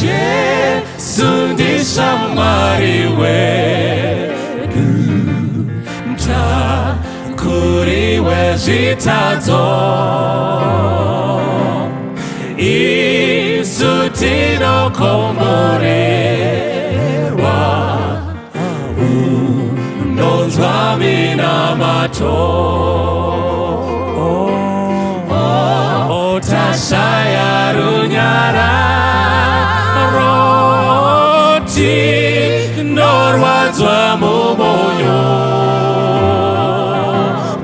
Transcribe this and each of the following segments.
Jesu ndishamwari wedu, mutakuri wezvitadzo. Isu tinokomborerwa, unonzwa minamato. Oh, tashaya runyararo, tinorwadzwa mumwoyo,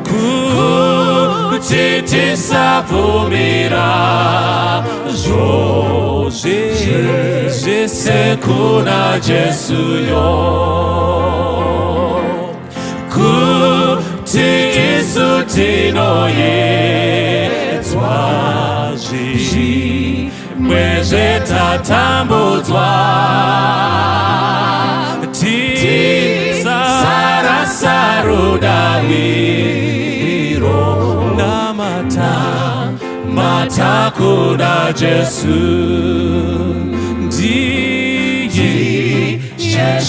kuti tisabvumira zvose kuna Jesu yo, kuti isu tinoyedzwa, zvimwe zvetatambudzwa, tisarasa rudaviro, Namata mata kuna Jesu. Ndiye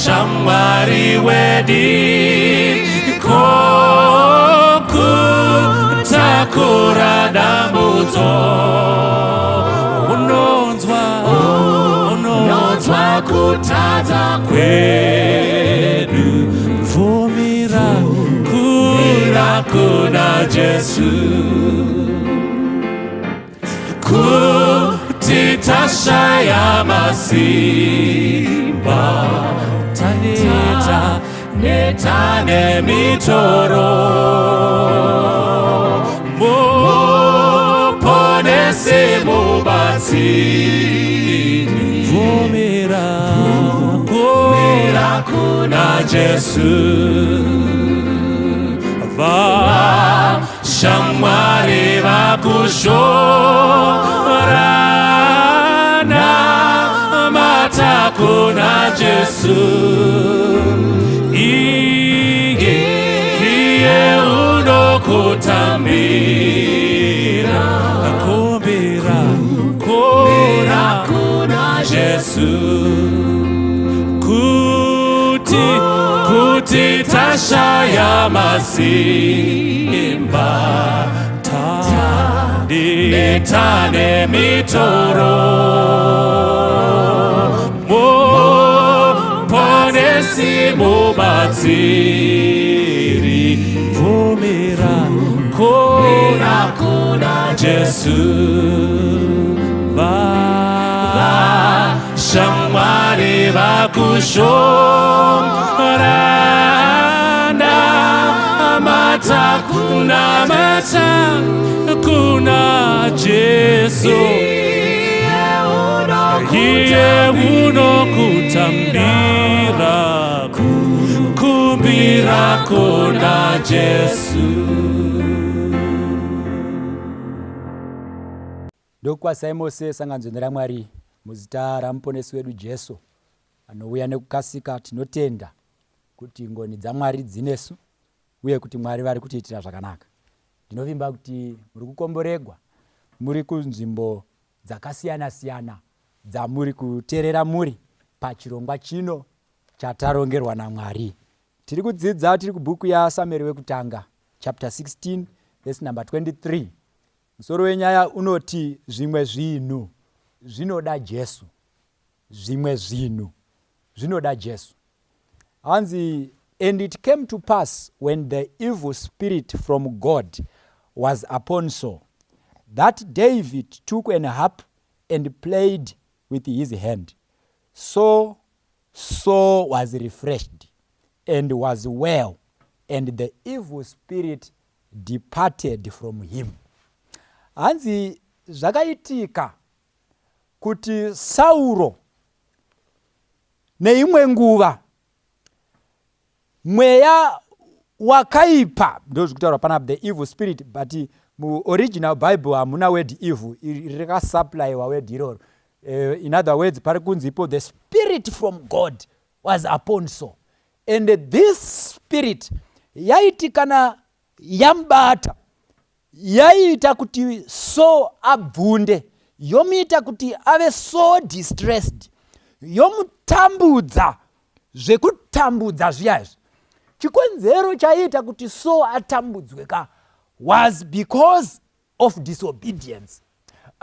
Shamwari wedi ko kutakura dambudzo. Unonzwa, unonzwa kutadza kwedu. Bvumira. Mira kuna Jesu, kuti tashaya masimba, Taneta. Neta nemitoro, muponesi, mubatsiri. Bvumira. Mira kuna Jesu. Shamwari vakushora, namata kuna Jesu. Iye, iye unokutambira. Kumbira. Mira kuna Jesu, kuti tashaya masimba, neta nemitoro, muponesi, mubatsiri. Bvumira. Mira kuna Jesu. Shamwari vakushora, namata Namata kuna Jesu. Iye unokutambira. Kumbira kuna Jesu. Ndokukwazisai mose, sangano raMwari, muzita ramuponesi wedu Jesu anouya nekukasika. Tinotenda kuti ngoni dzaMwari dzinesu uye kuti Mwari vari kutiitira zvakanaka. Ndinovimba kuti muri kukomboregwa muri kunzvimbo dzakasiyana-siyana dzamuri kuteerera muri pachirongwa chino chatarongerwa naMwari. Tiri kudzidza tiri kubhuku yaSamueri wekutanga, chapter 16, verse number 23. Musoro wenyaya unoti, "Zvimwe zvinhu zvinoda Jesu." Zvimwe zvinhu zvinoda Jesu. Hanzi, "And it came to pass, when the evil spirit from God was upon Saul, that David took an harp and played with his hand. So Saul was refreshed and was well, and the evil spirit departed from him." Hanzi zvakaitika kuti Sauro neimwe nguva mweya wakaipa, ndo zviri kutaurwa panapa, the evil spirit, but muoriginal Bible hamuna word evil, rakasupplyiwa word iroro. In other words, pari kunzi ipo the spirit from God was upon Saul, and this spirit yaiti kana yamubata, yaiita kuti Saul abvunde, yomuita kuti ave so distressed. Yomutambudza zvekutambudza zviya izvi. Chikonzero chaiita kuti Saul atambudzwe ka was because of disobedience.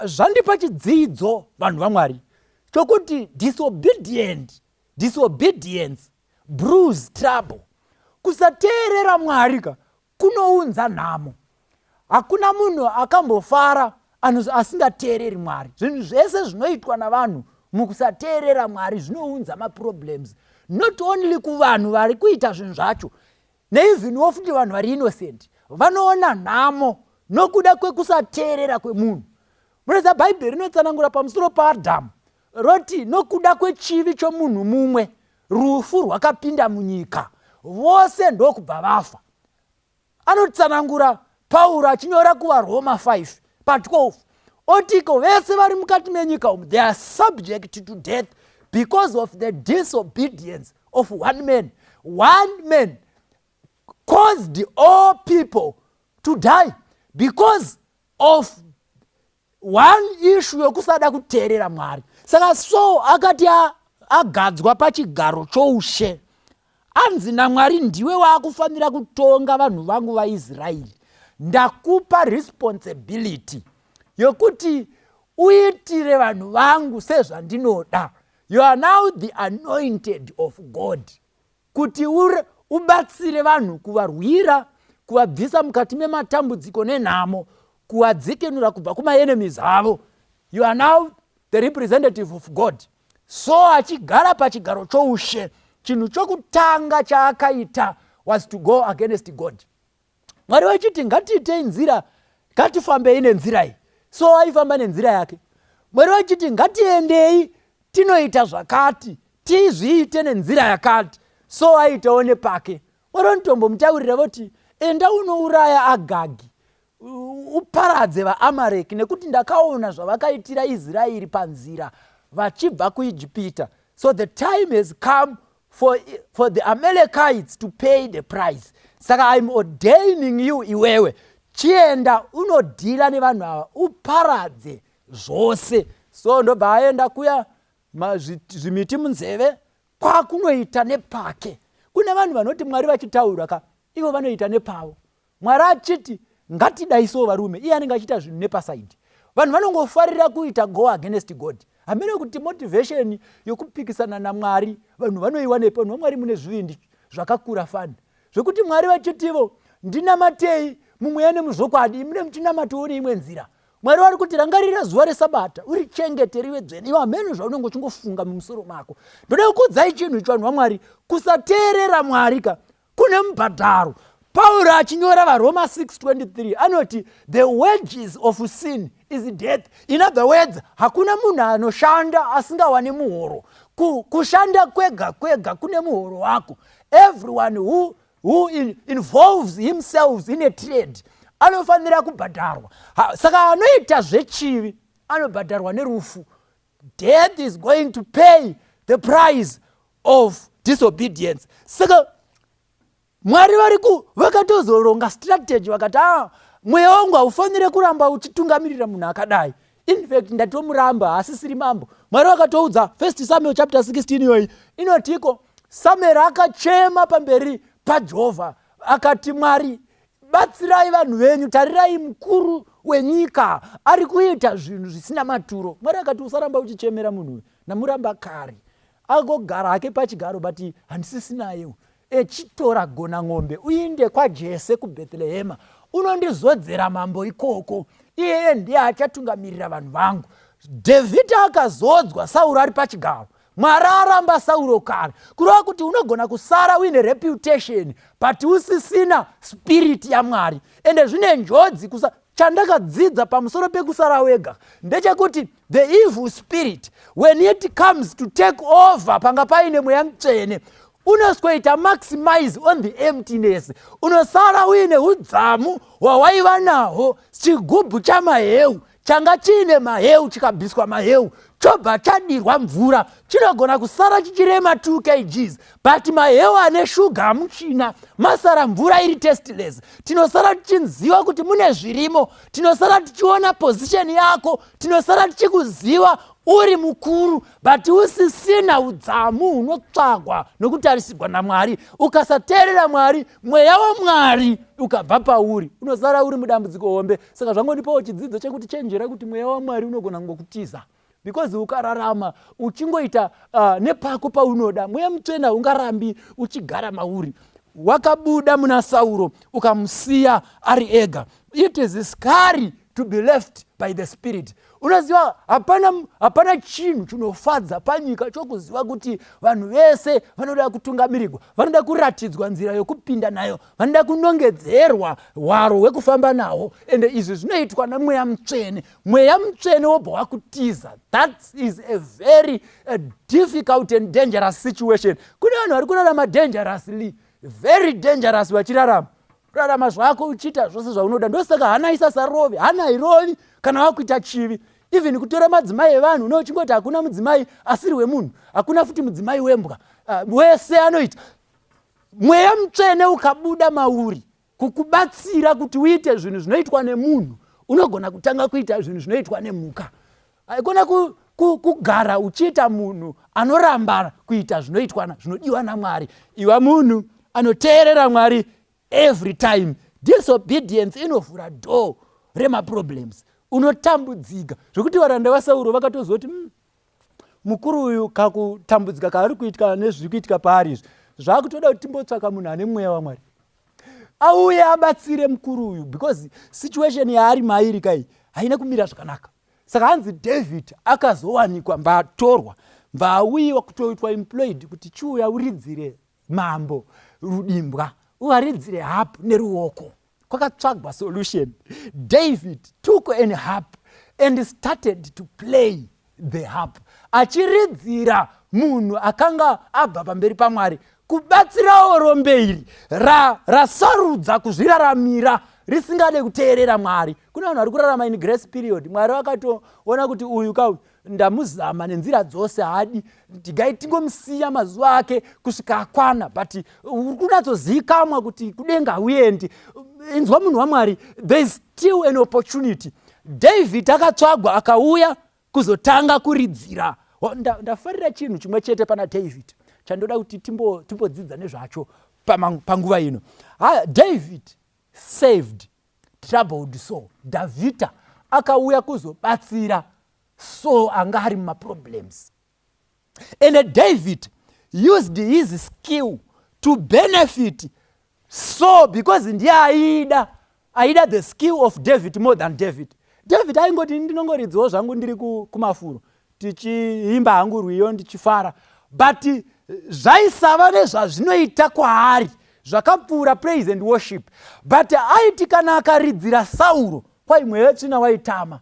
Zvandipa chidzidzo vanhu vaMwari chokuti disobedient disobedience brews trouble. Kusateerera Mwari ka kunounza nhamo. Hakuna munhu akambofara asingateereri Mwari. Zvinhu zvese zvinoitwa navanhu mukusateerera Mwari zvinounza maproblems, not only kuvanhu vari kuita zvinhu zvacho, neevenwo futi vanhu vari innocent vanoona nhamo nokuda kwekusateerera kwemunhu. Munoziva Bhaibheri rinotsanangura pamusoro paAdhamu roti nokuda kwechivi chomunhu mumwe rufu rwakapinda munyika, vose ndokubva vafa. Anotsanangura Pauro achinyora kuvaRoma 5 pa12 otiko vese vari mukati menyika umu, they are subject to death because of the disobedience of one man. One man caused all people to die because of one issue yokusada kuteerera Mwari. Saka Saul akati agadzwa pachigaro choushe, anzi naMwari, ndiwe waakufanira kutonga vanhu vangu vaIsraeri, ndakupa responsibility yokuti uitire vanhu vangu sezvandinoda. You are now the anointed of God kuti ubatsire vanhu, kuvarwira, kuvabvisa mukati mematambudziko nenhamo, kuvadzikinura kubva kumaenemies avo. You are now the representative of God. So achigara pachigaro choushe, chinhu chokutanga chaakaita was to go against God. Mwari vachiti ngatiitei nzira, ngatifambei nenzira iyi, so aifamba nenzira yake. Mwari vachiti ngatiendei tinoita zvakati, tizviite nenzira yakati, so aitawo nepake. Mwari vanotombomutaurira voti enda unouraya Agagi, uparadze vaAmareki, nekuti ndakaona zvavakaitira Israeri panzira vachibva kuIjipita. So the time has come for the Amalekites to pay the price. Saka I'm ordaining you, iwewe chienda unodhila nevanhu ava, uparadze zvose. So ndobva aenda kuya, zvimiti munzeve, kwakunoita nepake. Kune vanhu vanoti Mwari vachitaura ka, ivo vanoita nepavo. Mwari achiti ngatidaisowo varume, iye anenge achiita zvinhu nepasaidi. Vanhu vanongofarira kuita go against God. Hamene kuti motivation yokupikisana naMwari vanhu vanoiwanepi. Vanhu vaMwari, mune zvivindi zvakakura fani zvekuti Mwari vachitivo ndinamatei mumweya nemuzvokwadi, mune muchinamatawo neimwe nzira. Mwari vari kuti rangarira zuva resabata urichengete rive dzvene, iwe hamene zvaunenge uchingofunga mumusoro mako. Ndoda kukuudzai chinhu icho, vanhu vaMwari, kusateerera Mwari ka kune mubhadharo. Pauro achinyora vaRoma 623 anoti the wages of sin is death. In other words, hakuna munhu anoshanda asingawani muhoro. Kushanda kwega kwega kune muhoro wako. Everyone who involves himself in a trade anofanira kubhadharwa. Saka anoita zvechivi anobhadharwa nerufu. Death is going to pay the price of disobedience. Saka Mwari vari ku vakatozoronga strategy, vakati a ah, mweya wangu haufaniri kuramba uchitungamirira munhu akadai. Infact ndatomuramba, haasisiri mambo. Mwari vakatoudza First Samuel chapter 16 iyoyi inotiko Samuel akachema pamberi paJehovha akati, Mwari, batsirai vanhu venyu, tarirai mukuru wenyika ari kuita zvinhu zvisina maturo. Mwari akati usaramba uchichemera munhu uyu, ndamuramba kare, agogara hake pachigaro, but handisisinayewo. Echitora gona ng'ombe uinde kwaJese kuBhethlehema, unondizodzera mambo ikoko, iyeye ndiye achatungamirira vanhu vangu. Dhavhidhi akazodzwa Sauro ari pachigaro. Mwari aramba Sauro kare. Kureva kuti unogona kusara uine reputation but usisina spirit yaMwari, ende zvine njodzi. Kusa chandakadzidza pamusoro pekusara wega ndechekuti the evil spirit, when it comes to take over panga paine mweya mutsvene, unoswoita maximize on the emptiness. Unosara uine udzamu hwawaiva nahwo. Chigubhu chamaheu changa chiine maheu, chikabviswa maheu chobva chadirwa mvura, chinogona kusara chichirema 2 kgs, but maheu ane shuga hamuchina, masara mvura iri tasteless. Tinosara tichinziva kuti mune zvirimo, tinosara tichiona position yako, tinosara tichikuziva. Uri mukuru but usisina udzamu hunotsvagwa nokutarisigwa naMwari. Ukasateerera Mwari, mweya waMwari ukabva pauri, unosara uri mudambudziko hombe. Saka zvangondipawo chidzidzo chekuti chenjera kuti mweya waMwari unogona kungokutiza, because ukararama uchingoita nepako paunoda, mweya mutsvene haungarambi uchigara mauri. Wakabuda muna Sauro ukamusiya ari ega. It is scary to be left by the Spirit. Unoziva, hapana chinhu chinofadza panyika chokuziva kuti vanhu vese vanoda kutungamirirwa, vanoda kuratidzwa nzira yokupinda nayo, vanoda kunongedzerwa hwaro hwekufamba nahwo. Ende izvi zvinoitwa namweya mutsvene. Mweya mutsvene wobva wakutiza, that is a very a difficult and dangerous situation. Kune vanhu vari kurarama dangerously, very dangerous, vachirarama kurarama zvako uchiita zvose zvaunoda. Ndosaka hana isasarovi. Hana hairovi kana wakuita chivi, even kutora madzimai evanhu. Uno uchingoti hakuna mudzimai asiri wemunhu, hakuna futi mudzimai wembwa, wese anoita. Mweya mutsvene ukabuda mauri kukubatsira kuti uite zvinhu zvinoitwa nemunhu, unogona kutanga kuita zvinhu zvinoitwa nemhuka. Haikona kugara uchiita munhu anoramba kuita zvinoitwa zvinodiwa naMwari. Iva munhu anoteerera Mwari every time. Disobedience inovhura door remaproblems, unotambudzika zvokuti varanda vaSauro vakatozoti, mukuru uyu kakutambudzika kaari kuitika nezviri kuitika paari izvi, zvakutoda kuti timbotsvaka munhu ane mweya waMwari auye abatsire mukuru uyu, because situation yaari mairi kai haina kumira zvakanaka." Saka hanzi David akazowanikwa, mbatorwa, mbauyiwa kutoitwa employed kuti chiuya uridzire mambo rudimbwa, uvaridzire harp neruoko. Kwakatsvagwa solution. David took an harp and started to play the harp, achiridzira munhu akanga abva pamberi paMwari, kubatsirawo rombe iri rasarudza kuzviraramira risingade kuteerera Mwari. Kune vanhu vari kurarama in grace period. Mwari vakatoona kuti uyu ka ndamuzama nenzira dzose, haadi, tigai tingomusiya mazuva ake kusvika akwana. But uri kunatsozivikamwa kuti kudenga hauendi. Inzwa, munhu waMwari, there is still an opportunity. David akatsvagwa, akauya kuzotanga kuridzira. Ndafarira chinhu chimwe chete pana David chandoda kuti timbodzidza nezvacho panguva ino. David saved troubled soul. Dhavhidha akauya kuzobatsira Saul anga ari mumaproblems, and David used his skill to benefit Saul, because ndiye aida the skill of David more than David. David aingoti, "Ndinongoridzawo zvangu, ndiri kumafuro tichiimba hangu rwiyo, ndichifara," but zvaisava nezvazvinoita kwaari zvakapfuura praise and worship. But aiti kana akaridzira Sauro, kwai mweya wetsvina waitama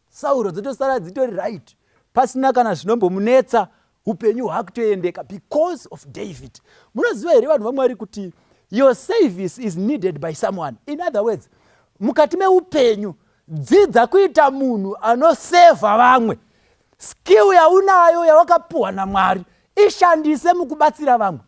Sauro, dzotosara dzitori right, pasina kana zvinombomunetsa, upenyu hwakutoendeka because of David. Munoziva here, vanhu vaMwari, kuti your service is needed by someone? In other words, mukati meupenyu dzidza kuita munhu anosevha vamwe. Skill yaunayo yawakapuhwa naMwari, ishandise mukubatsira vamwe.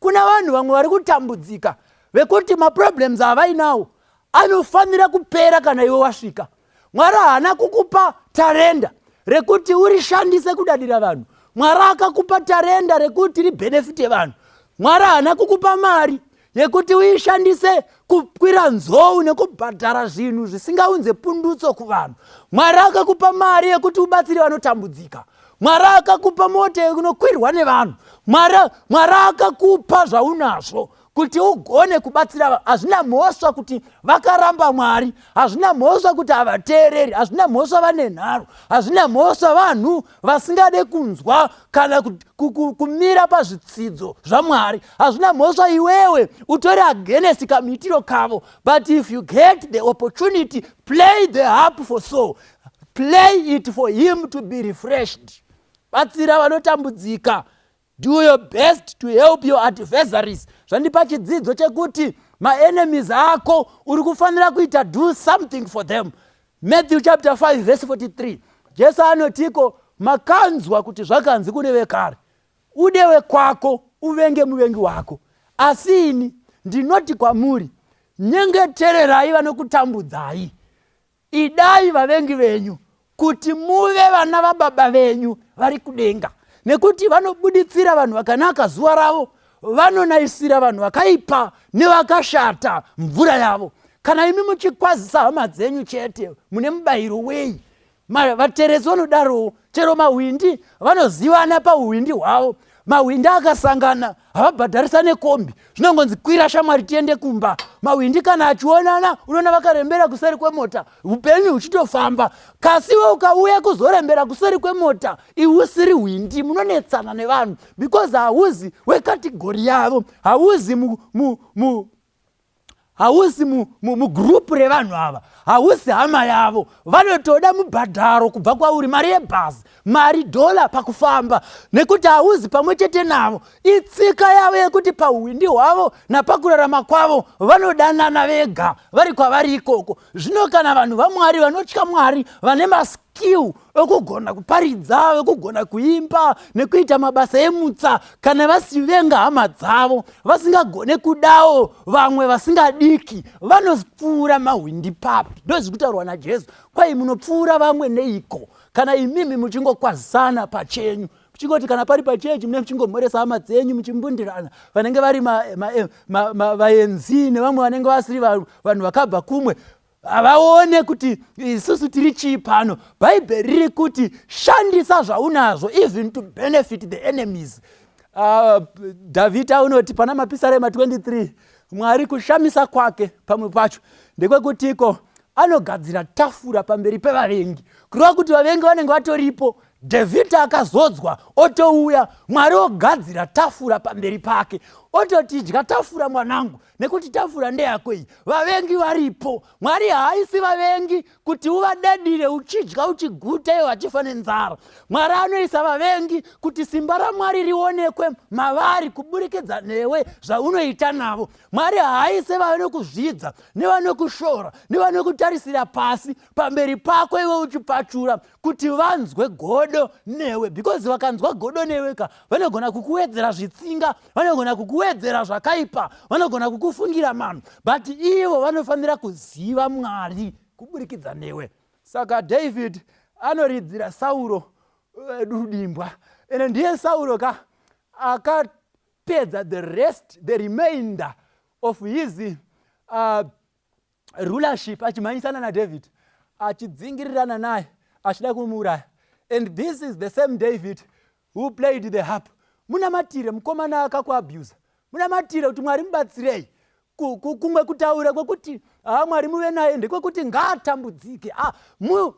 Kuna vanhu vamwe vari kutambudzika vekuti maproblems avainawo anofanira kupera kana iwe wasvika. Mwari haana kukupa tarenda rekuti urishandise kudadira vanhu. Mwari akakupa tarenda rekuti ribhenefite vanhu. Mwari haana kukupa mari yekuti uishandise kukwira nzou nekubhadhara zvinhu zvisingaunze pundutso kuvanhu. Mwari akakupa mari yekuti ubatsire vanotambudzika. Mwari akakupa mota yekunokwirwa nevanhu. Mwari akakupa zvaunazvo kuti ugone kubatsira. Hazvina mhosva kuti vakaramba Mwari, hazvina mhosva kuti havateereri, hazvina mhosva vane nharo, hazvina mhosva vanhu vasingade kunzwa kana kumira pazvitsidzo zvaMwari, hazvina mhosva iwewe utori against kamuitiro kavo. But if you get the opportunity, play the harp for Saul. Play it for him to be refreshed. Batsira vanotambudzika. Do your best to help your adversaries. Zvandipa chidzidzo chekuti maenemies ako uri kufanira kuita do something for them. Matthew chapter 5 verse 43, Jesu anotiko, "Makanzwa kuti zvakanzi kune vekare, ude wekwako, uvenge muvengi wako. Asi ini ndinoti kwamuri, nyengetererai vanokutambudzai, idai vavengi venyu." Kuti muve vana vababa venyu vari kudenga, nekuti vanobuditsira vanhu vakanaka zuva ravo, vanonaisira vanhu vakaipa nevakashata mvura yavo. Kana imi muchikwazisa hama dzenyu chete, mune mubayiro wei? Vateresi vanodarowo. Chero mahwindi vanozivana pauhwindi hwavo. Mahwindi akasangana havabhadharisa nekombi, zvinongonzi kwira shamwari tiende kumba. Mahwindi kana achionana, unoona vakarembera kuseri kwemota, upenyu huchitofamba. Kasiwe ukauya kuzorembera kuseri kwemota, iwe usiri hwindi, munonetsana nevanhu because hauzi wecategory yavo, hauzi mu, mu, mu, hausi mugroup revanhu ava, hausi hama yavo. Vanotoda mubhadharo kubva kwauri, mari yebhazi, mari dhola pakufamba, nekuti hauzi pamwe chete navo. Itsika yavo yekuti pauhwindi hwavo napakurarama kwavo vanodanana vega vari kwavari ikoko. Zvino kana vanhu vaMwari vanotya Mwari, vane maskill ekugona kuparidza, ekugona kuimba nekuita mabasa emutsa, kana vasivenga hama dzavo, vasingagone kudawo vamwe vasingadiki, vanopfuura mahwindi papi? Ndozviri kutaurwa naJesu. Kwai munopfuura vamwe neiko kana imimi muchingokwazisana pachenyu, muchingoti kana pari pachechi mune muchingomhoresa hama dzenyu, muchimbundirana, vanenge vari vaenzi nevamwe vanenge vasiri vanhu vakabva kumwe, havaone kuti isusu tiri chii pano? Bhaibheri riri kuti shandisa zvaunazvo even to benefit the enemies. Dhavhidha unoti pana Mapisarema 23, Mwari kushamisa kwake pamwe pacho ndekwekutiko anogadzira tafura pamberi pevavengi, kureva kuti vavengi vanenge vatoripo. Dhavhidha akazodzwa otouya, Mwari ogadzira tafura pamberi pake, ototi, "Dya tafura mwanangu, nekuti tafura ndeyako iyi." Vavengi varipo. Mwari haaisi vavengi kuti uvadadire uchidya uchiguta, ivo vachifa nenzara. Mwari anoisa vavengi kuti simba raMwari rionekwe mavari kuburikidza newe, zvaunoita navo. Mwari haaise vanokuzvidza nevanokushora nevanokutarisira pasi pamberi pako iwe uchipachura kuti vanzwe godo newe, because vakanzwa godo newe ka, vanogona kukuwedzera zvitsinga, vanogona kukuwedzera zvakaipa, vanogona kukufungira mano, but ivo vanofanira kuziva Mwari kuburikidza newe. Saka David anoridzira Sauro rudimbwa, ende ndiye Sauro ka akapedza the rest, the remainder of his rulership achimhanyisana naDavid, achidzingirirana naye, achida kumuuraya. And this is the same David who played the harp. Munamatire mukomana akakuabusa, munamatire kuti Mwari mubatsirei. Kumwe kutaura kwekuti ha, Mwari muve naye, ndekwekuti ngaatambudzike. Ah,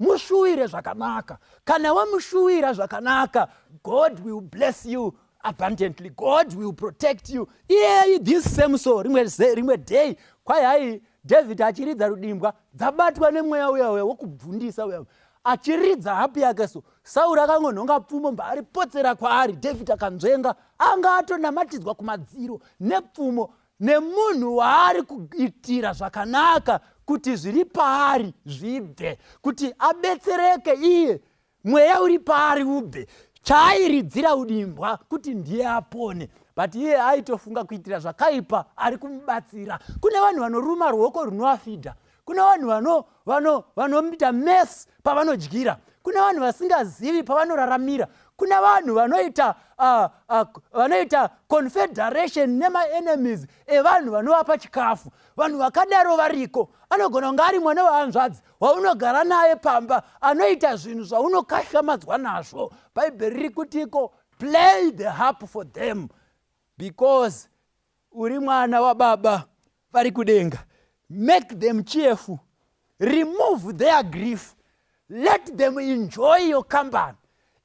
mushuwire zvakanaka. Kana wamushuwira zvakanaka, God will bless you abundantly, God will protect you. Iyeyi this same soul, rimwe day kwai hai, David achiridza rudimbwa, dzabatwa nemweya uya uya wokubvundisa uya, achiridza hapi yake so, Sauro akangonhonga pfumo, mbaaripotsera kwaari. David akanzvenga, anga atonamatidzwa kumadziro nepfumo nemunhu waari kuitira zvakanaka kuti zviri paari zvibve, kuti abetsereke iye, mweya uri paari ubve. Chaairidzira udimbwa kuti ndiye apone, but iye aitofunga kuitira zvakaipa ari kumubatsira. Kune vanhu vanoruma ruoko runoafidha, kune vanhu vanoita mess pavanodyira, kune vanhu vasingazivi pavanoraramira, kune vanhu vanoita confederation nemaenemies evanhu vanovapa chikafu. Vanhu vakadaro variko. Anogona kunge ari mwana wehanzvadzi waunogara naye pamba, anoita zvinhu zvaunokashamadzwa nazvo. Bhaibheri riri kutiko play the harp for them because uri mwana wababa vari kudenga. Make them cheerful, remove their grief, let them enjoy your company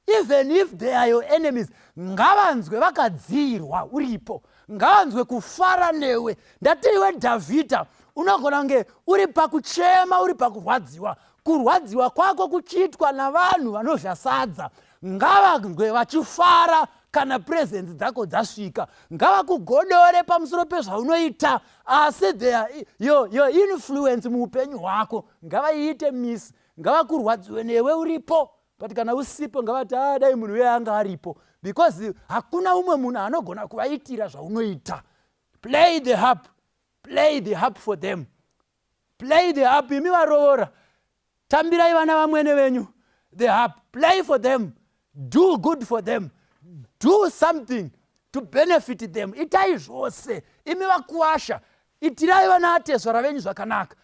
even if they are your enemies. Ngavanzwe vakadziyirwa uripo, ngavanzwe kufara newe. Ndati iwe Dhavhidha unogona kunge uri pakuchema, uri pakurwadziwa, kurwadziwa kwako kuchiitwa navanhu vanodya sadza. Ngavanzwe vachifara kana presence dzako dzasvika. Ngavakugodore pamusoro pezvaunoita, asi your influence muupenyu hwako ngavaiite miss. Ngavakurwadziwe newe uripo, but kana usipo ngavati, "Ah, dai munhu uye anga aripo," because hakuna umwe munhu anogona kuvaitira zvaunoita. Play the harp, play the harp for them, play the harp. Imi varoora, tambirai vana vamwene venyu. The harp. Play for them, do good for them, do something to benefit them. Itai zvose imi vakuwasha, itirai vana atezvara venyu zvakanaka,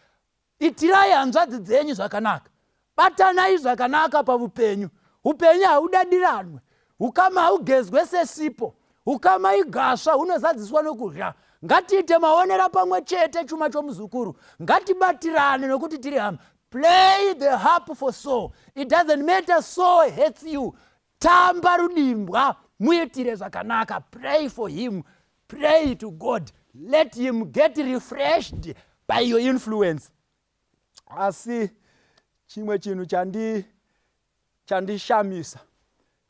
itirai hanzvadzi dzenyu zvakanaka, batanai zvakanaka paupenyu. Upenyu haudadiranwe, ukama haugezwe sesipo, ukama igasva hunozadziswa nokudya. Ngatiite maonera pamwe chete, chuma chomuzukuru, ngatibatirane nokuti tiri hama. Play the harp for Saul. It doesn't matter Saul hates you. Tamba rudimbwa, muitire zvakanaka. Pray for him, pray to God, let him get refreshed by your influence. Asi chimwe chinhu chandishamisa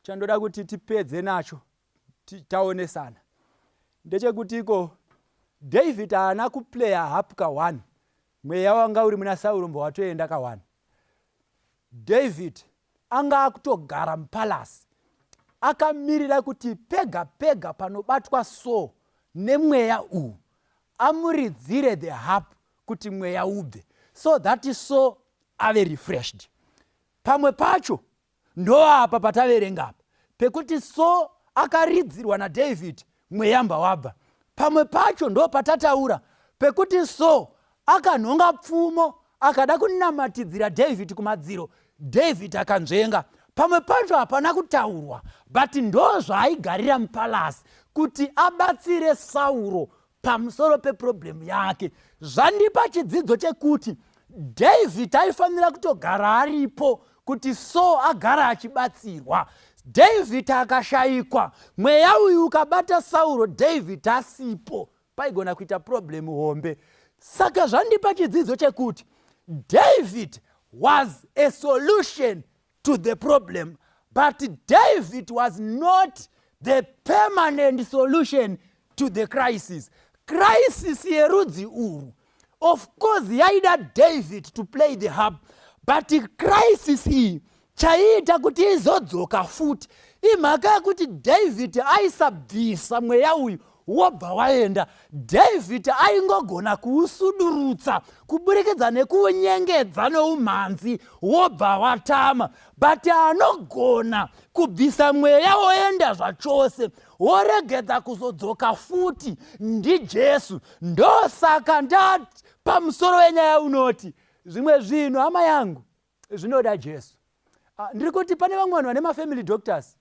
chandoda kuti tipedze nacho, taonesana, ndechekuti iko David haana kuplaya harp ka1, mweya wanga uri muna Sauro mbo watoenda ka1. David anga akutogara mupalasi, akamirira kuti pega pega panobatwa Saul nemweya uwu, amuridzire the harp kuti mweya ubve, so that Saul ave refreshed. Pamwe pacho ndoapa pataverenga apa pekuti Saul akaridzirwa naDavid, mweya mba wabva. Pamwe pacho ndo patataura pekuti Saul akanhonga pfumo, akada kunamatidzira David kumadziro, David akanzvenga. Pamwe pacho hapana kutaurwa, but ndo zvaaigarira mupalasi kuti abatsire Sauro pamusoro peproblemu yake. Zvandipa chidzidzo chekuti David aifanira kutogara aripo kuti Saul agara achibatsirwa. David akashayikwa, mweya uyu ukabata Sauro David asipo, paigona kuita problemu hombe. Saka zvandipa chidzidzo chekuti David was a solution to the problem, but David was not the permanent solution to the crisis. Crisis yerudzi urwu, of course yaida David to play the harp, but crisis iyi chaiita kuti izodzoka futi imhaka yekuti David aisabvisa mweya uyu wobva waenda. David aingogona kuusudurutsa kuburikidza nekuunyengedza noumhanzi, wobva watama, but anogona kubvisa mweya woenda zvachose, woregedza kuzodzoka futi, ndiJesu. Ndosaka ndati pamusoro wenyaya unoti zvimwe zvinhu, hama yangu, zvinoda Jesu. Ah, ndiri kuti pane vamwe vanhu vane mafamily doctors,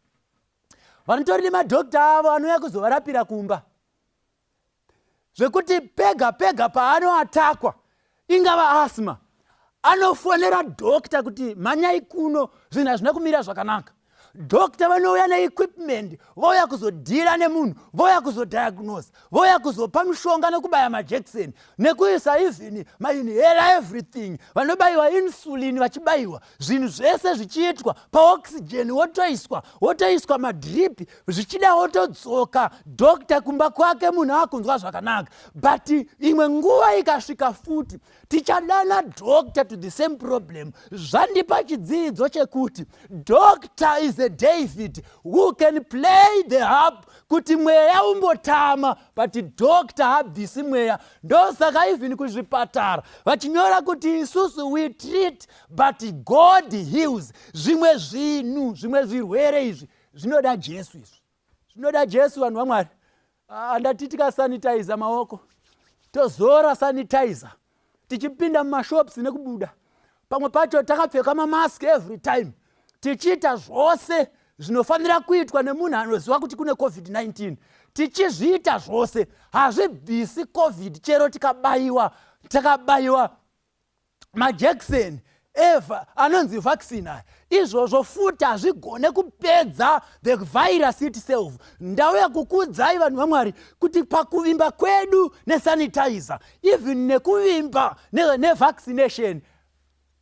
vanotori nemadhokta avo anouya kuzovarapira kumba, zvekuti pega pega paanoatakwa, ingava asthma, anofonera dhokta kuti mhanyai kuno, zvinhu hazvina kumira zvakanaka. Dhokta vanouya neequipment, vouya kuzodhira nemunhu, vouya kuzodiagnose, vouya kuzopa mishonga nekubaya majekiseni nekuisa even mainhaler, everything. Vanobayiwa insulin, vachibayiwa zvinhu zvese zvichiitwa paoxygen, wotoiswa wotoiswa madrip, zvichida wotodzoka dhokta kumba kwake, munhu akunzwa zvakanaka. But imwe nguva ikasvika futi, tichadana doctor to the same problem. Zvandipa chidzidzo chekuti doctor is a David who can play the harp kuti mweya umbotama, but doctor habvisi mweya. Ndosaka even kuzvipatara vachinyora kuti isusu we treat, but God heals. Zvimwe zvinhu, zvimwe zvirwere izvi zvinoda Jesu, izvi zvinoda Jesu, vanhu vaMwari. Ah, ndati tikasanitiza maoko, tozora sanitizer tichipinda mumashops nekubuda, pamwe pacho takapfeka mamask every time, tichiita zvose zvinofanira kuitwa nemunhu anoziva kuti kune COVID-19, tichizviita zvose, hazvibvisi COVID. Chero tikabayiwa, takabayiwa majekiseni eva anonzi vaccine aya, izvozvo futi hazvigone kupedza the virus itself. Ndauya kukuudzai, vanhu vaMwari, kuti pakuvimba kwedu nesanitizer, even nekuvimba nevaccination,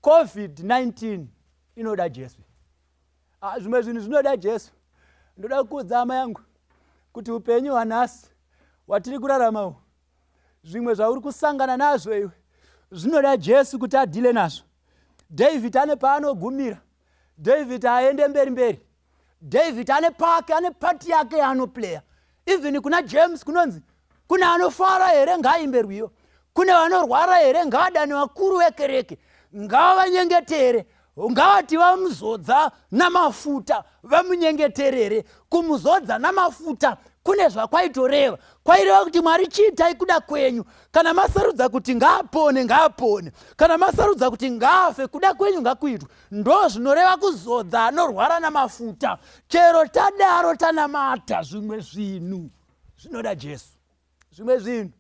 COVID-19 inoda Jesu. Ah, zvimwe zvinhu zvinoda Jesu. Ndoda kukuudza, hama yangu, kuti upenyu hwanhasi hwatiri kurarama uhu, zvimwe zvauri kusangana nazvo iwe, zvinoda Jesu kuti adhile nazvo. David ane paanogumira. David aende mberi mberi. David ane pake, ane part yake yaanoplaya. Even kuna James kunonzi kune anofara here, ngaaimbe rwiyo; kune vanorwara here, ngaadane vakuru vekereke, ngaavanyengetere. Ngavati vamuzodza namafuta vamunyengeterere. Kumuzodza namafuta kune zvakwaitoreva. Kwaireva kuti Mwari chiitai kuda kwenyu. Kana masarudza kuti ngaapone, ngaapone. Kana masarudza kuti ngaafe, kuda kwenyu ngakuitwe. Ndo zvinoreva kuzodza anorwara namafuta. Chero tadaro tanamata, zvimwe zvinhu zvinoda Jesu. Zvimwe zvinhu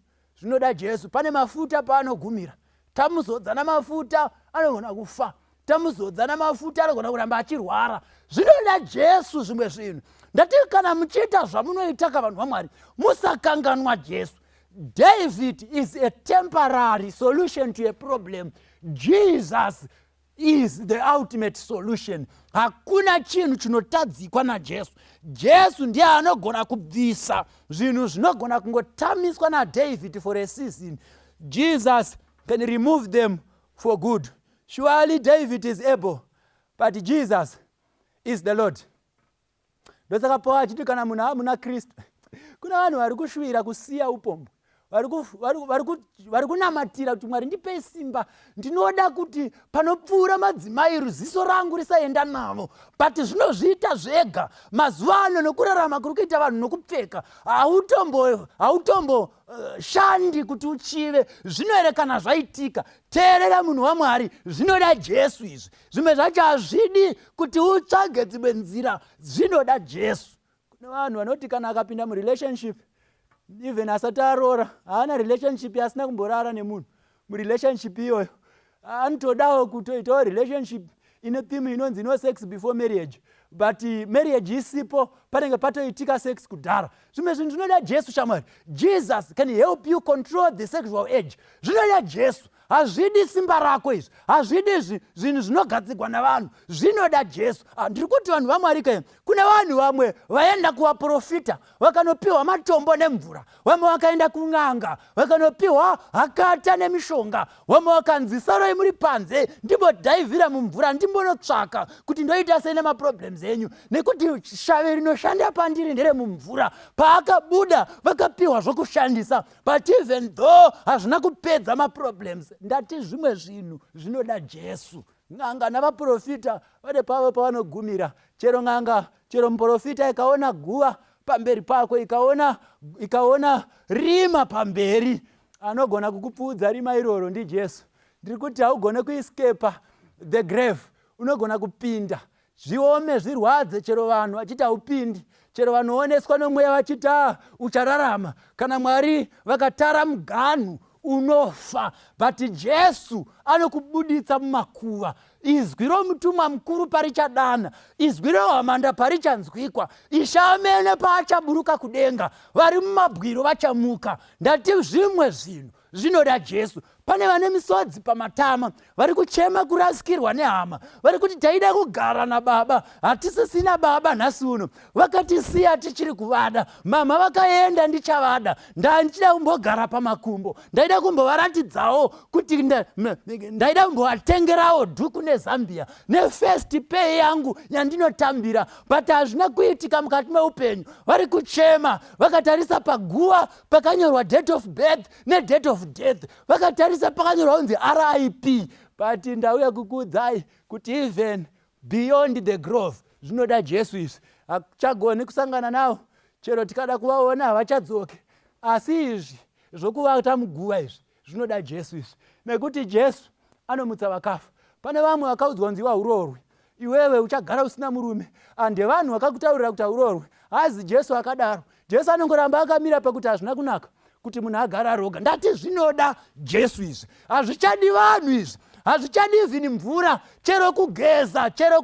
zvinoda Jesu. Pane mafuta paanogumira. Tamuzodza namafuta anogona kufa, tamuzodza namafuta anogona kuramba achirwara. Zvinoda Jesu zvimwe zvinhu. Ndati kana muchiita zvamunoita ka vanhu vaMwari, musakanganwa Jesu. David is a temporary solution to a problem. Jesus is the ultimate solution. Hakuna chinhu chinotadzikwa naJesu. Jesu ndiye anogona kubvisa zvinhu zvinogona kungotamiswa naDavid for a season. Jesus can remove them for good. Surely David is able, but Jesus is the Lord. Ndosaka Paul achiti kana munhu amuna Kristu, kuna vanhu vari kushuvira kusiya upombwe, vari kunamatira kuti Mwari ndipei simba, ndinoda kuti panopfuura madzimai ruziso rangu risaenda navo. But zvinozviita zvega mazuva ano nokurarama kuri kuita vanhu nokupfeka, hautombo shandi kuti uchive. Zvinoerekana zvaitika. Teerera munhu waMwari, zvinoda Jesu izvi. Zvimwe zvacho hazvidi kuti utsvage dzimwe nzira, zvinoda Jesu. Kune vanhu vanoti kana akapinda murelationship, even asati aroora, haana relationship yaasina kumborara nemunhu murelationship iyoyo. Anotodawo kutoitawo relationship ine theme inonzi no sex before marriage, but marriage isipo, panenge patoitika sex kudhara. Zvimwe zvinhu zvinoda Jesu, shamwari. Jesus can help you control the sexual age. Zvinoda Jesu, hazvidi simba rako izvi, hazvidi zvinhu zvinogadzigwa navanhu, zvinoda Jesu. Ndiri kuti vanhu vaMwari ke, kune vanhu vamwe vaenda kuvaprofita vakanopiwa matombo nemvura, vamwe vakaenda kun'anga vakanopiwa hakata nemishonga, vamwe vakanzi saroi muri panze ndimbodhaivhira mumvura, ndimbonotsvaka kuti ndoita sei nemaproblems enyu, nekuti shave rinoshanda pandiri nderemumvura. Paakabuda vakapiwa zvokushandisa, but even though hazvina kupedza maproblems. Ndati zvimwe zvinhu zvinoda Jesu. N'anga navaprofita vane pavo pavanogumira. Chero n'anga, chero muprofita, ikaona guva pamberi pako, ikaona rima pamberi, anogona kukupfuudza rima iroro ndiJesu. Ndiri kuti haugone kuescapa the grave. Unogona kupinda, zviome, zvirwadze, chero vanhu vachiti haupindi, chero vanooneswa nomweya vachiti a uchararama, kana Mwari vakatara muganhu unofa. But Jesu anokubuditsa mumakuva. Izwi romutumwa mukuru parichadana, izwi rehwamanda parichanzwikwa, Ishe amene paachaburuka kudenga, vari mumabwiro vachamuka. Ndati zvimwe zvinhu zvinoda Jesu. Pane vane misodzi pamatama, vari kuchema kurasikirwa nehama, vari kuti taida kugara nababa, hatisisina baba nhasi uno, vakatisiya tichiri kuvada. Mama vakaenda, ndichavada, ndichida kumbogara pamakumbo, ndaida kumbovaratidzawo kuti ndaida kumbovatengerawo dhuku nezambia nefirst pay yangu yandinotambira, but hazvina kuitika mukati meupenyu. Vari kuchema vakatarisa paguva pakanyorwa date of birth nedate of death, vakatarisa pakanyorwa kunzi RIP. But ndauya kukuudzai kuti even beyond the grove zvinoda Jesu izvi. Hachagoni kusangana navo, chero tikada kuvaona havachadzoke. Asi izvi zvokuvata muguva izvi zvinoda Jesu izvi, nekuti Jesu anomutsa vakafa. Pane vamwe vakaudzwa kunzi iwe hauroorwe, iwewe uchagara usina murume, ande vanhu vakakutaurira kuti hauroorwe. Hazi Jesu akadaro. Jesu anongoramba akamira pakuti hazvina kunaka kuti munhu agara roga. Ndati zvinoda Jesu izvi, hazvichadi vanhu izvi, hazvichadi even mvura, chero kugeza, chero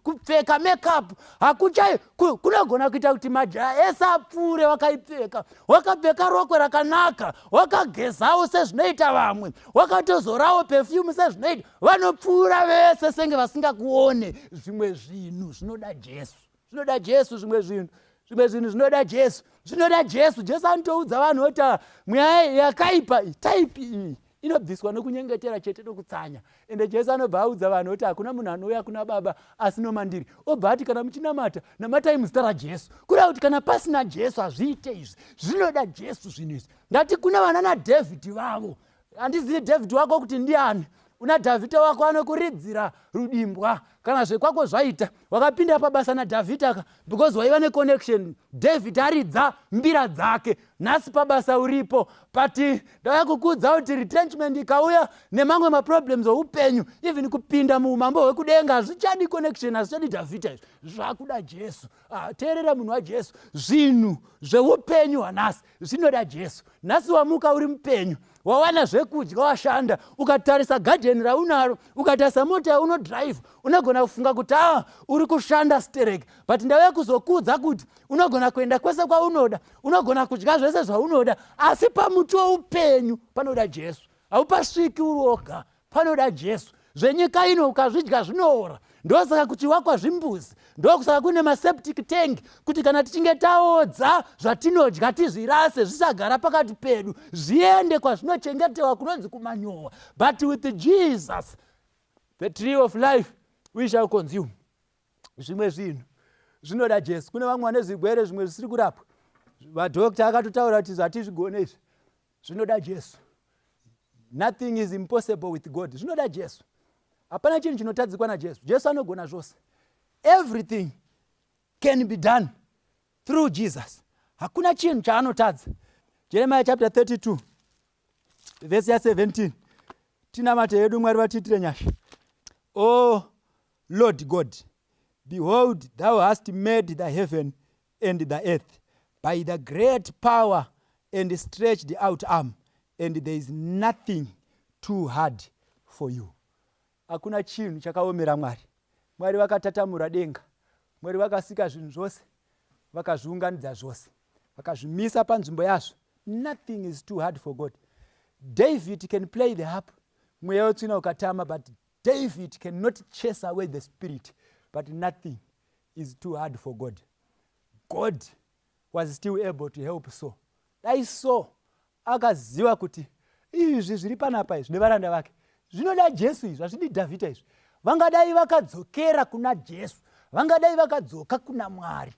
kupfeka makeup hakuchai. Kunogona kuita kuti majaya ese apfuure wakaipfeka, wakapfeka rokwe rakanaka, wakagezawo sezvinoita vamwe, wakatozorawo perfume sezvinoita vanopfuura vese, senge vasingakuone. Zvimwe zvinhu zvinoda Jesu, zvinoda Jesu zvimwe zvinhu, zvimwe zvinhu zvinoda Jesu, zvinoda Jesu. Jesu anotoudza vanhu oti mweya yakaipa type iyi inobviswa nokunyengetera chete nokutsanya. Ende Jesu anobva audza vanhu kuti hakuna munhu anouya kuna Baba asi nomandiri. Obva ati kana muchinamata, namatai muzita raJesu. Kureva kuti kana pasina Jesu hazviite izvi. Zvinoda Jesu zvinhu izvi. Ndati kuna vana naDhavhidhi vavo. Handizivi David wako kuti ndiani. Una Dhavhidha wako anokuridzira rudimbwa kana zvekwako zvaita. Wakapinda pabasa naDhavhidha ka because waiva neconnection. David aridza mbira dzake, nhasi pabasa uripo. But ndauya kukuudza kuti retrenchment ikauya nemamwe maproblems oupenyu, even kupinda muumambo hwekudenga hazvichadi connection, hazvichadi Dhavhidha, izvi zvakuda Jesu. Ah, teerera munhu waJesu, zvinhu zveupenyu hwanhasi zvinoda Jesu. Nhasi wamuka uri mupenyu, wawana zvekudya, washanda, ukatarisa gadheni raunaro, ukatarisa mota yaunodhiraivha, unogona kufunga kuti a uri kushanda sterek. But ndauya kuzokuudza kuti unogona kuenda kwese kwaunoda, unogona kudya zvese zvaunoda, asi pamuti weupenyu panoda Jesu. Haupasviki uri woga, panoda Jesu. Zvenyika ino ukazvidya zvinoora. Ndosaka kuchivakwa zvimbuzi, ndokusaka kune maseptic tank, kuti kana tichinge taodza zvatinodya tizvirase, zvisagara pakati pedu, zviende kwazvinochengetewa kunonzi kumanyowa. But with Jesus, the tree of life, we shall consume. Zvimwe zvinhu zvinoda Jesu. Kune vamwe vane zvirwere zvimwe zvisiri kurapwa, vadhokta akatotaura kuti zvatizvigone izvi, zvinoda Jesu. Nothing is impossible with God. Zvinoda Jesu. Hapana chinhu chinotadzikwa naJesu. Jesu anogona zvose. Everything can be done through Jesus. Hakuna chinhu chaanotadza. Jeremiah chapter 32 vhesi ya17. Tinamate yedu, Mwari vatiitire nyasha. O Lord God, behold, thou hast made the heaven and the earth by the great power and stretched out arm, and there is nothing too hard for you. Hakuna chinhu chakaomera Mwari. Mwari vakatatamura denga, Mwari vakasika zvinhu zvose, vakazviunganidza zvose, vakazvimisa panzvimbo yazvo. Nothing is too hard for God. David can play the harp, mweya wetsvina ukatama, but David cannot chase away the spirit. But nothing is too hard for God. God was still able to help. So dai so akaziva kuti izvi zviri panapa izvi nevaranda vake zvinoda Jesu, izvi hazvidi Dhavhidha izvi, vangadai vakadzokera kuna Jesu, vangadai vakadzoka kuna Mwari.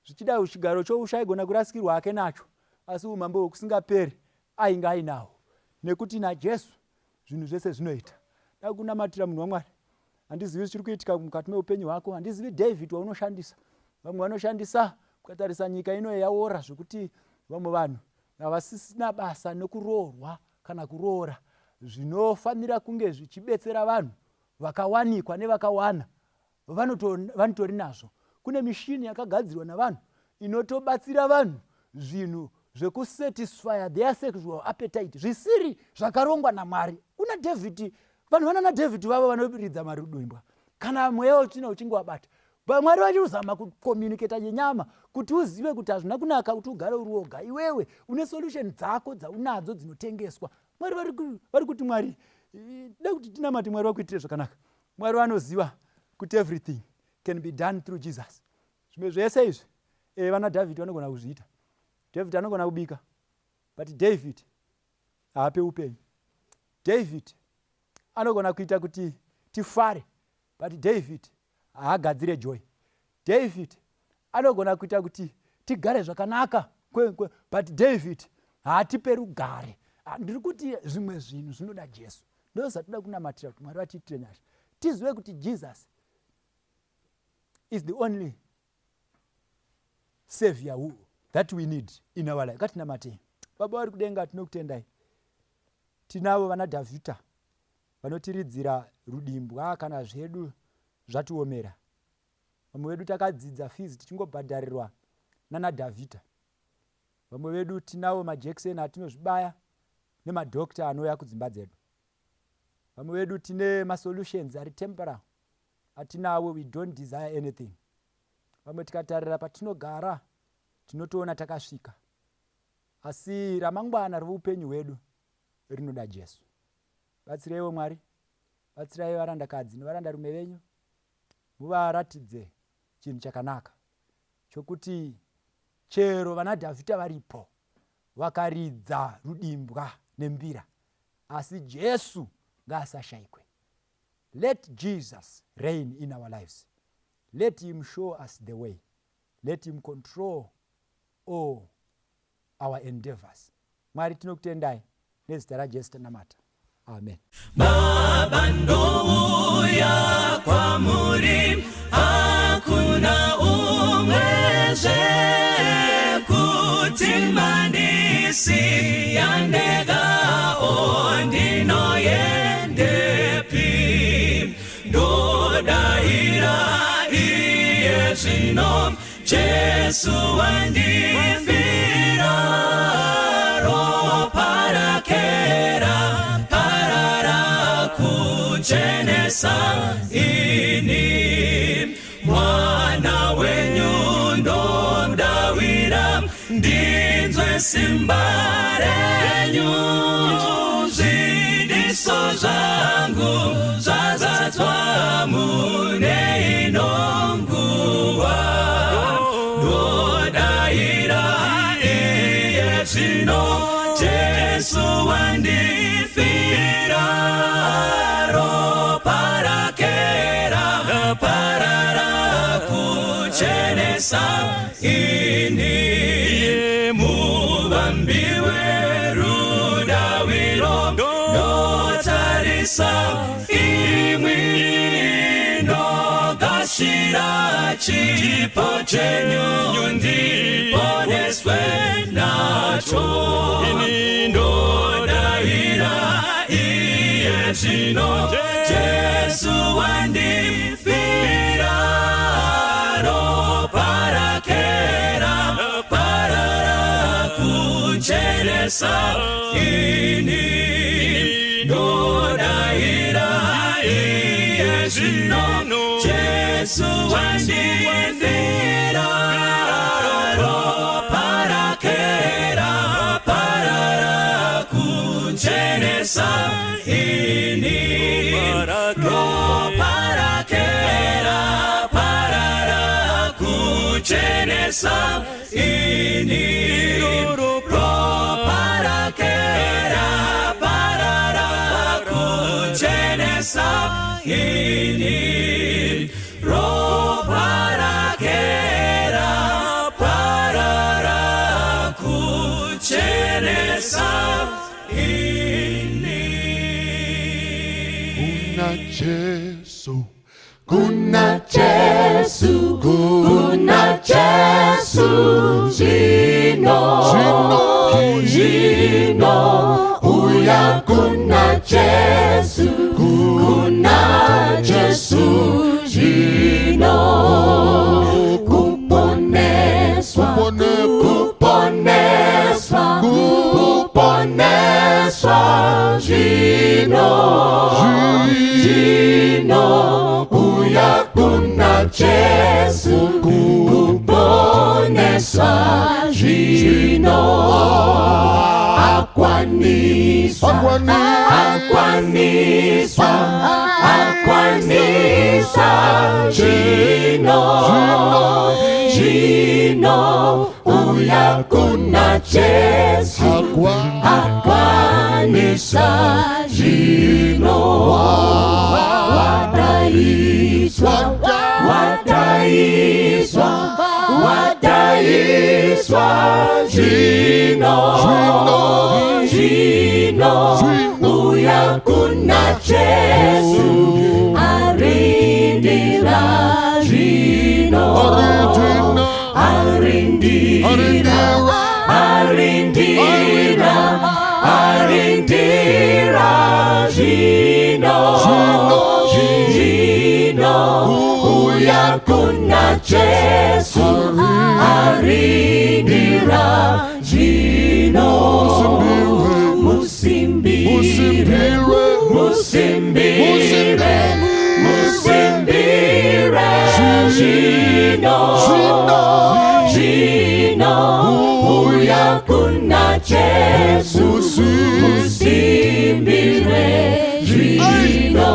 Zvichida chigaro choushe aigona kurasikirwa hake nacho, asi umambo hwekusingaperi ainge ainawo, nekuti naJesu zvinhu zvese zvinoita. Da kunamatira munhu waMwari. Handizivi zvichiri kuitika mukati meupenyu hwako, handizivi David waunoshandisa. Vamwe vanoshandisa, ukatarisa nyika ino yaora zvekuti vamwe vanhu havasisina basa nekuroorwa kana kuroora. Zvinofanira kunge zvichibetsera vanhu vakawanikwa nevakawana vanotori nazvo. Kune mishini yakagadzirwa navanhu inotobatsira vanhu zvinhu zvekusatisfya their sexual appetite zvisiri zvakarongwa naMwari. Kuna David, vanhu vanana David vavo vanoridza marudimbwa kana mweya wetsvina uchinge wabata. Mwari vachizama kucommunicata nenyama kuti uzive kuti hazvina kunaka kuti ugare uri woga. Iwewe une solution dzako dzaunadzo dzinotengeswa. Mwari vari kuti, Mwari da kuti tinamate, Mwari vakuitire zvakanaka. Mwari vanoziva kuti everything can be done through Jesus. Zvimwe zvese izvi vana David vanogona kuzviita. David anogona kubika, but David haape upenyu. David anogona kuita kuti tifare, but David haagadzire joy. David anogona kuita kuti tigare zvakanaka, but David haatipe rugare. Ah, ndiri kuti zvimwe zvinhu zvinoda Jesu. Ndozvatoda kunamatira kuti Mwari vatiitire nyasha, tizive kuti Jesus is the only savior that we need in our life. Ngatinamatei. Baba vari kudenga, tinokutendai. Tinavo vana Dhavhidha vanotiridzira rudimbwa kana zvedu zvatiomera. Vamwe vedu takadzidza fees tichingobhadharirwa nana Dhavhidha. Vamwe vedu tinavo majekiseni atinozvibaya nemadhokta anouya kudzimba dzedu. Vamwe vedu tine masolutions ari temporal atinawo. We don't desire anything. Vamwe tikatarira patinogara tinotoona takasvika, asi ramangwana roupenyu hwedu rinoda Jesu. Batsireiwo Mwari, batsirai varandakadzi nevarandarume venyu, muvaratidze chinhu chakanaka chokuti chero vana Dhavhidha varipo vakaridza rudimbwa nembira, asi Jesu ngaasashayikwe. Let Jesus reign in our lives. Let him show us the way. Let him control all our endeavors. Mwari, tinokutendai. Nezita raJesu tanamata. Amen. Baba ndouya kwamuri, hakuna umwezve kuti mandisiya ndega, o ndinoyendepi? Ndodaira iye zvino, Jesu wandifira, ropa rake raparara kuchenesa ini. Mwana wenyu ndodawira, ndinzwe simba renyu, zvidiso zvangu zvazadzwa mune ino nguva. Ndodaira iye zvino, Jesu wandifira, ropa rake raparara kuchenesa ini. Muvambi werudawiro, ndotarisa imwi, ndogashira chipo chenyu, ndiponeswe nacho. Ndodaira iye zvino, Jesu wandifira, ropa rake raparara kuchenesa ini. Ndodaira iye zvino, Jesu wandifira, ropa rake raparara kuchenesa ini. Ropa rake raparara kuchenesa ini. Ropa rake raparara kuchenesa ini. Ropa rake raparara kuchenesa ini. Kuna Jesu, Kuna Jesu, kuna Jesu, zvino, Zvino, zvino, uya kuna Jesu, kuna Jesu, zvino, kuponeswa, kuponeswa, kuponeswa, zvino, zvino, uya kuna Jesu, kuponeswa, zvino, akwaniswa, akwaniswa, akwanisa, zvino, zvino, uya kuna Jesu, akwanisa, zvino, wadaiswa, wadaiswa, wadaiswa, zvino, zvino, uya kuna Jesu, arindira zvino, arindira, arindira, arindira, zvino, zvino, uya kuna Jesu, arindira zvino, musimbire, musimbire, musimbire, zvino, zvino, uya kuna Jesu, musimbire zvino.